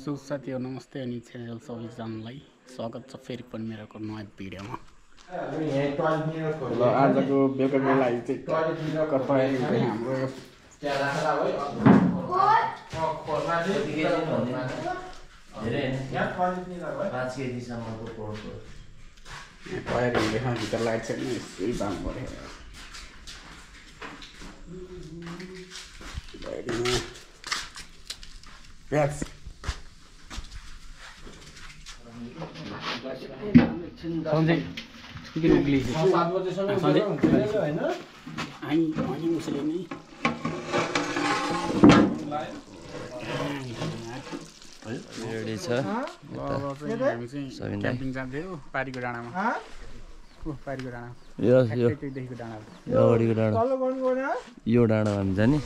So साथीहरु नमस्ते अनि च्यानल सबैजनालाई स्वागत छ फेरि पनि मेरो नयाँ भिडियोमा। ल आजको बेलुका बेला चाहिँ कतै हाम्रो तयारी देखा भित्र लाइट छैन यसै काम गरे प्याज सन्जय किन उक्ली 7 बजेसम्म हैन अनि उसले नि रेडी छ हामी चाहिँ क्याम्पिङ जान्थ्यौ पारीको डाँडामा पारीको डाँडा यो देखिको डाँडा यो अगाडिको डाँडा यो डाँडा हामी जाने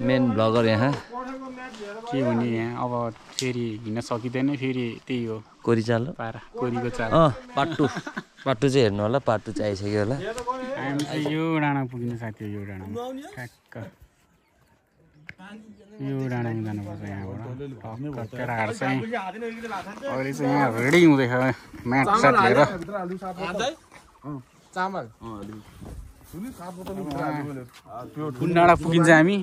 मेन ब्लगर यहाँ के भने यहाँ अब फेरि हिँड्न सकिँदैन फेरि त्यही हो कोरी चाल पारा कोरीको चाल पाटु चाहिँ हेर्नु होला पाटु चाहिँ आइसक्यो होला हामी चाहिँ यो डाँडा पुगिन्छ साथी यो डाँडामा ठ्याक्क यो डाँडामा जानुपर्छ यहाँबाट केटाहरू चाहिँ अहिले चाहिँ यहाँ रेडी हुँदैछ म्याट साथ लिएर कुन डाँडा पुगिन्छ हामी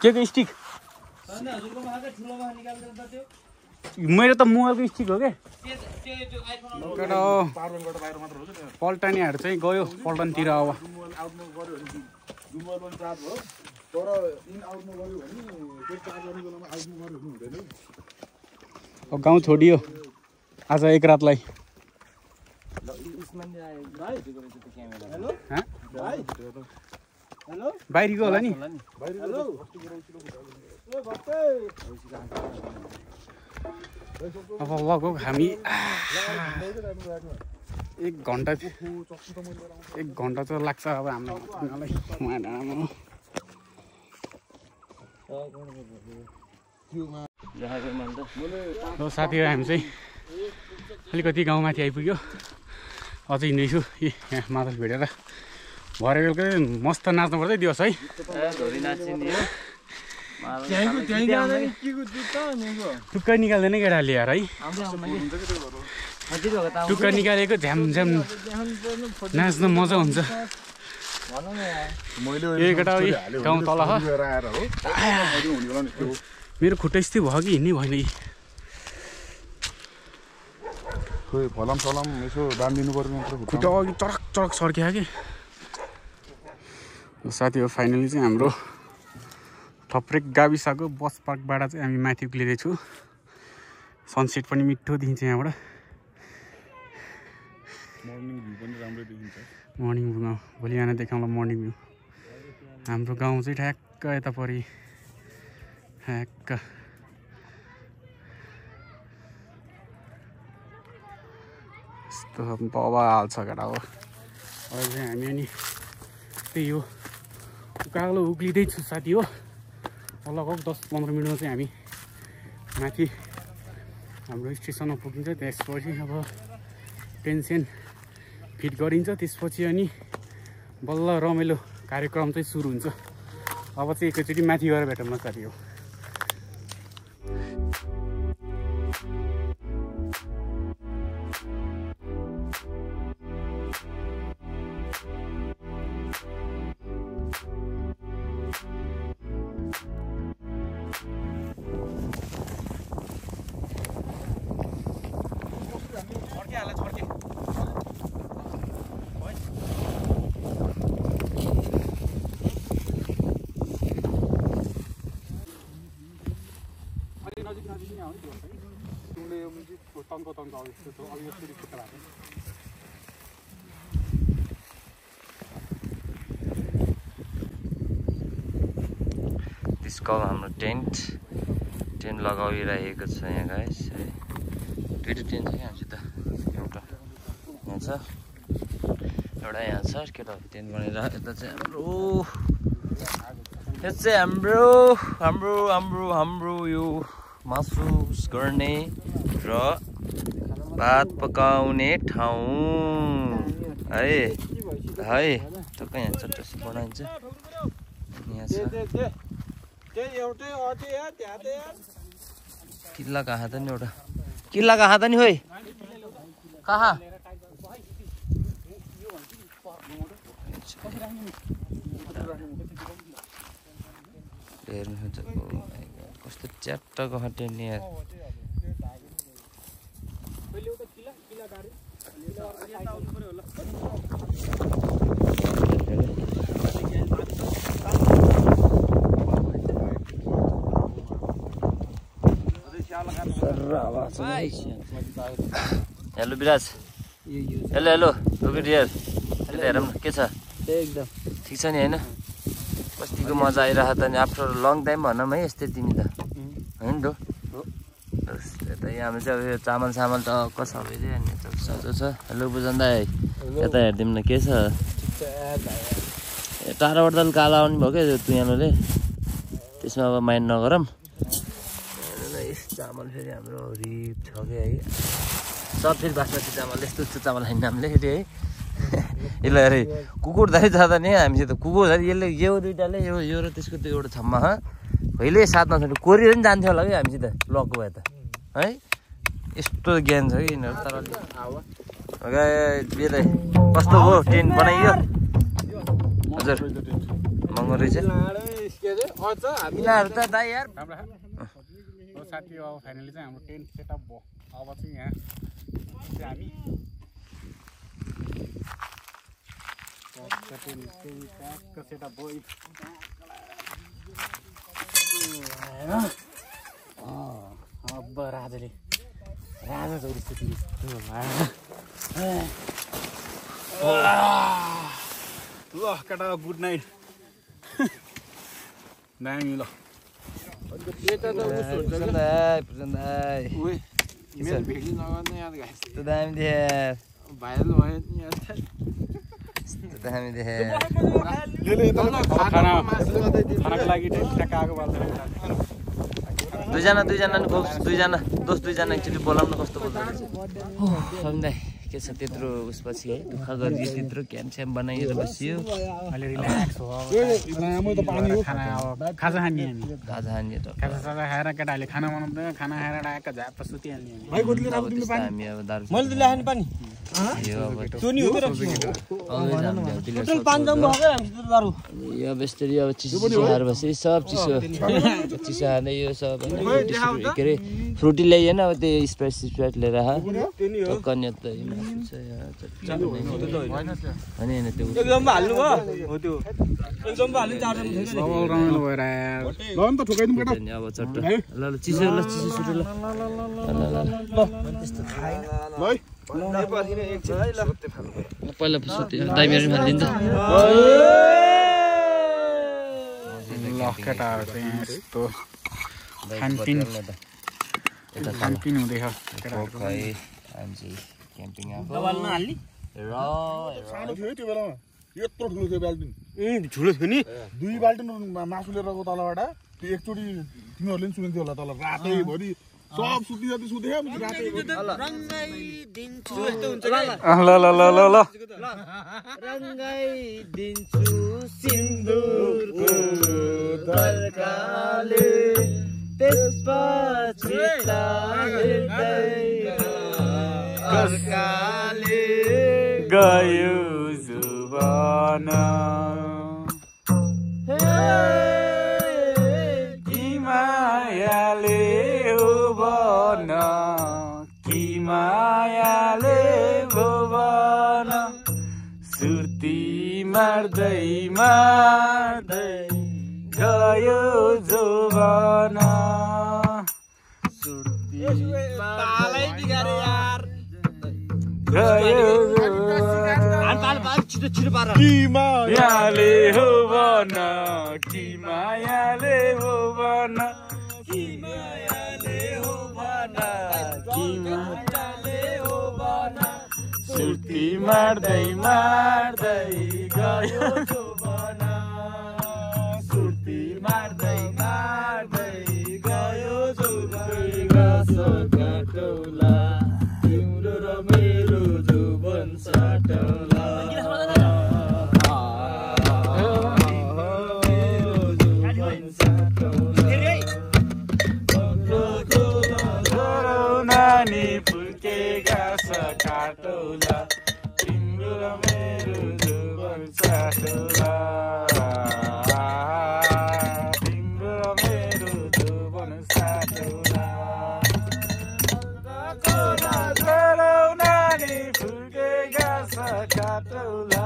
के स्टिक मेरो त मोबाइलको स्टिक हो क्या पल्टनीहरू चाहिँ गयो पल्टनतिर अब गाउँ छोडियो आज एक रातलाई बाहिरीको होला नि अब लगभग हामी 1 घन्टा चाहिँ लाग्छ अब हामीलाई साथीहरू हामी चाहिँ अलिकति गाउँमाथि आइपुग्यो अझै हिँड्दैछु यहाँ मादल भेटेर भरे बेलुकै मस्त नाच्नु पर्छ दिवस है टुक्का निकाल्दैन केटाले यार है टुक्का निकालेको झ्यामझ्याम नाच्न मजा हुन्छ केटा गाउँ तल मेरो खुट्टा यस्तै भयो कि हिँड्नै भएन खोइ फलाम सलाम यसो दाम दिनु पर्ने खुट्टा अघि चडक चडक सर्क्यो कि साथीहरू फाइनली चाहिँ हाम्रो थप्रेक गाविसको बस पार्कबाट चाहिँ हामी माथि उक्लिँदैछु सनसेट पनि मिठो देखिन्छ यहाँबाट मर्निङ भ्यू पनि राम्रो देखिन्छ मर्निङ भ्यूमा भोलि आएर देखाउँला मर्निङ भ्यू हाम्रो गाउँ चाहिँ ठ्याक्क यता परि ठ्याक्क यस्तो बवाल छ केटा हो अहिले चाहिँ हामी अनि त्यही हो उकालो उक्लिँदैछु साथी हो लगभग 10-15 मिनटमा चाहिँ हामी माथि हाम्रो स्टेसनमा पुगिन्छ त्यसपछि अब टेन्सन फिट गरिन्छ त्यसपछि अनि बल्ल रमाइलो कार्यक्रम चाहिँ सुरु हुन्छ अब चाहिँ एकैचोटि माथि गएर भेटौँ न साथी हो त्यसको हाम्रो टेन्ट लगाइरहेको छ यहाँ गाइस दुईटा टेन्ट छ क्या एउटा यहाँ छ एउटा यहाँ छ केटाहरू टेन्ट बनाएर यता चाहिँ हाम्रो यो मासु गर्ने र भात पकाउने ठाउँ है टक्कै यहाँ चट्टसी बनाइन्छ यहाँ छ किल्ला कहाँ त नि एउटा किल्ला कहाँ त नि होइ कहाँ हेर्नुहुन्छ कस्तो च्याट्टको हट्यो नि यार हेलो विराज हेलो हेलो रोकेट यार यता हेरौँ न के छ एकदम ठिक छ नि होइन कतिको मजा आइरहेको त नि आफ्टर लङ टाइम भनौँ है यस्तै तिमी त होइन त यता यहाँ हामी चाहिँ अब यो चामल सामल त कसै अनि सजो छ हेलो बुझन दाइ यता हेरिदिउँ न के छ टाढोबाट त कालो आउने भयो क्या तुयानोले त्यसमा अब माइन्ड नगरौँ चामल फेरि हाम्रो रिप छ कि है सब फेरि बासमती चामल यस्तो यस्तो चामल खाने हामीले फेरि है यसलाई अरे कुकुर धरि जाँदा नि हामीसित कुकुर धरि यसले यो दुइटाले यो र त्यसको त्यो एउटा छम्मा कहिले साथ नछोड्नु कोरिएर पनि जान्थ्यो होला कि हामीसित लकको भए त है यस्तो ज्ञान छ कि यिनीहरू तर कस्तो हो टेन्ट बनाइयो हजुर महँगो रहेछ यिनीहरू त दाइ यार साथी अब फाइनली चाहिँ हाम्रो टेन्ट सेटअप भयो अब चाहिँ यहाँ हामी सेटअप भयो अब राजाले राजा जस्तो ल केटा गुड नाइट दामी ल दुईजना दोस्त दुईजना एकचोटि बोलाउन कस्तो बोल्दो रहेछ समिदाई के छ त्यत्रो उसपछि है दुःख गरिदियो त्यत्रो क्याम्प बनाइएर बसियो खाजा खाने खाजा खाएर केटाहरूले खाना बनाउँदैन खाना खाएर आएका झाप सुतिहाल्ने यो बेस्तरी अब चिसो खाएर बसे सब चिसो खाँदै यो सब के अरे फ्रुटी ल्याइएन अब त्यो स्प्राइट लिएर कन्या त अब चट्ट ल चिसो सुरु पहिला सुते दाइमेर हालिदिन्छ केटाहरू चाहिँ यस्तो खानपिन हुँदैछ क्याम्पिङ यत्रो ठुलो थियो बाल्टिन ठुलो थियो नि 2 बाल्टिन मासु लिएर गएको तलबाट त्यो एकचोटि तिमीहरूले पनि सुनेको थियो होला तल रातैभरि सब सुते रङ्गाइदिन्छु सिन्दुरको दर्काले त्यसपछि कर्काले गयो जुबान कि मायाले भुवन कि मायाले भुवन सुर्ती मार्दै गयो जुबान कि मायाले हो भन कि मायाले हो भन कि मायाले हो भन कि मायाले हो भन सुर्ती मार्दै गयो जुबान सुर्ती मार्दै गयो जुबान तिम्रो र मेरो जुबन साटौला तिम्रो र मेरो जुवन साटौला तिम्रो र मेरो जुवन साटौला नानी फुल्के घाँस काटौला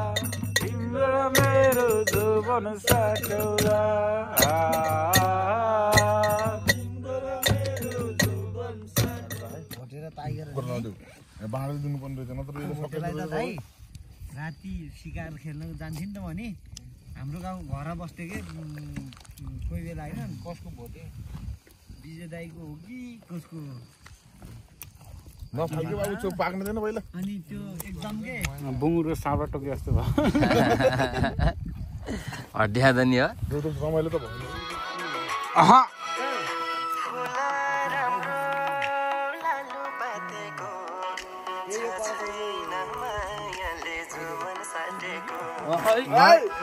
तिम्रो र मेरो जुवन साटौला राति शिकार खेल्न जान्थ्यो नि त भने हाम्रो गाउँ घर बस्थे के कोही बेला होइन कसको भोटे विजय दाईको हो कि कसको अनि त्यो एकदम के बुङ्गुरको साँडा टोके जस्तो भयो हड्डिया त नि हो रमाइलो त भयो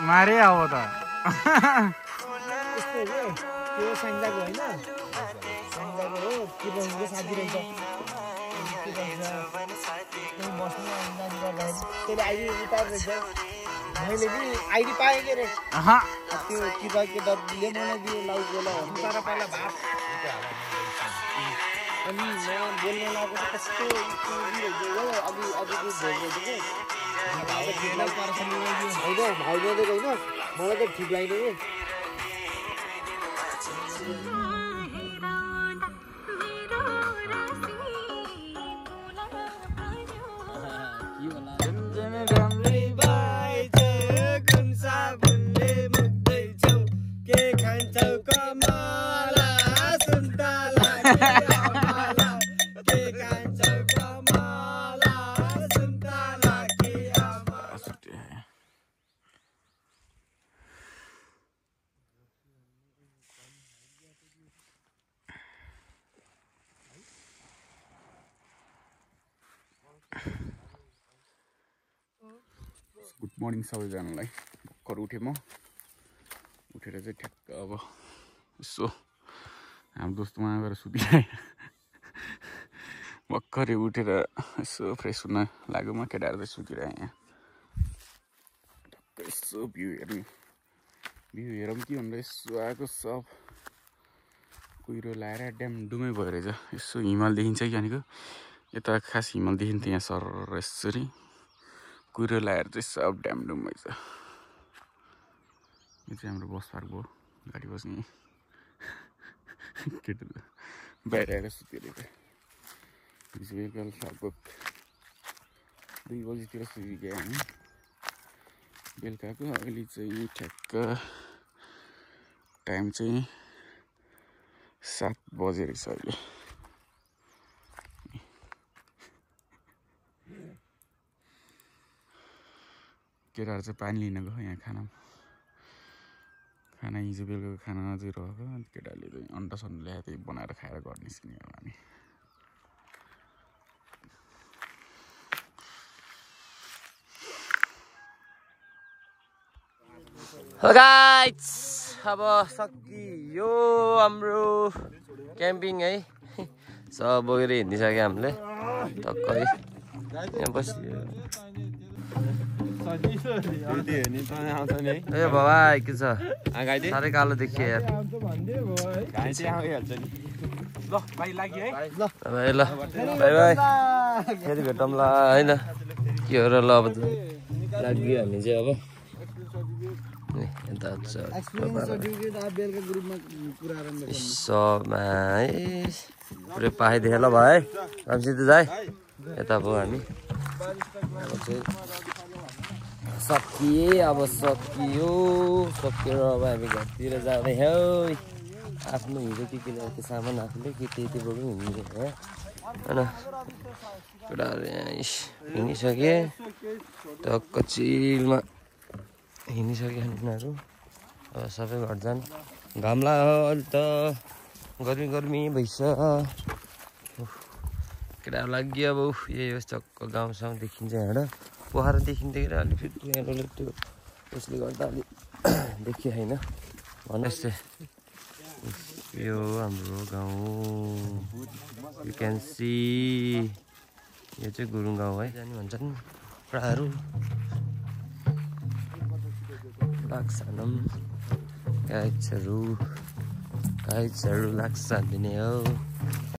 मारे अब त त्यो साङ्जाको होइन साङ्जाको हो किरणको साथी रहेछ बस्नु अन्दाज गर्दाखेरि त्यसले आइडी उतार रहेछ मैले पनि आइडी पाएँ के रे त्यो किराको दरले मलाई दियो लाउकोलाई तर पहिला भात अनि म बोल्न लागेको कस्तो अघि अघि भइरहेको होइन मलाई त ठिक लाग्यो कि गुड मर्निङ सबैजनालाई भर्खर उठेँ म उठेर चाहिँ ठ्याक्क अब यसो हाम्रो दोस्तमा गएर सुतिरहेँ भर्खरै उठेर यसो फ्रेस हुन लाग्यो म केटाहरू चाहिँ सुतिरहेँ यहाँ ठ्याक्क यसो भ्यू हेरौँ कि भनेर यसो आएको सब कुहिरो लाएर ड्याम डुमै भयो रहेछ यसो हिमाल देखिन्छ कि भनेको यता खास हिमाल देखिन्थ्यो यहाँ सर यसरी कुहिरो लाएर चाहिँ सब ड्याम डुम भएछ यो चाहिँ हाम्रो बस पार्क भयो गाडी बस्ने केटाहरू बाहिर आएर सुतिरहेको बेलुका लगभग 2 बजीतिर सुतिगयो हामी बेलुकाको अहिले चाहिँ ठ्याक्क टाइम चाहिँ 7 बजे रहेछ अहिले केटाहरू चाहिँ पानी लिन गयो यहाँ खाना हिजो बेलुकाको खाना अझै रहेको अन्त केटाहरूले चाहिँ अन्डा सन्डा ल्याएर त्यही बनाएर खाएर घर निस्किने अब हामी गाइस अब सकियो हाम्रो क्याम्पिङ है सब बोकेर हिँडिसक्यो हामीले टक्कै यहाँ बसियो ए बाबा के छ साह्रै कालो देखियो यार ल भाइ लाग्यो है ल बाई बाई फेरि भेटौँला होइन के हो र ल अब लाग्यो हामी चाहिँ अब पुरै पाइदिए ल भाइ रामसित जाए यता भयो हामी सकिए अब सकिएर अब हामी घरतिर जाँदै हौ आफ्नो हिजो के ल्याएको सामान आफूले के त्यति बोक्नु हिँड्ने होइन केटाहरू यहाँ हिँडिसके टक्क चिलमा हिँडिसक्यो उनीहरू अब सबै घर जान् घाम लाग्यो अहिले त गर्मी भइस केटाहरू लाग्यो अब यही हो चक्क गाउँसँग देखिन्छ यहाँबाट पोखरा देखिँदैन अलि फेरि यहाँबाट त्यो त्यसले गर्दा अलिक देखियो होइन भन्नुहोस् चाहिँ यो हाम्रो गाउँ यु क्यान सी यो चाहिँ गुरुङ गाउँ है जाने भन्छन् प्रायहरू लाक्सानम गाइड्सहरू लाग्छ दिने हो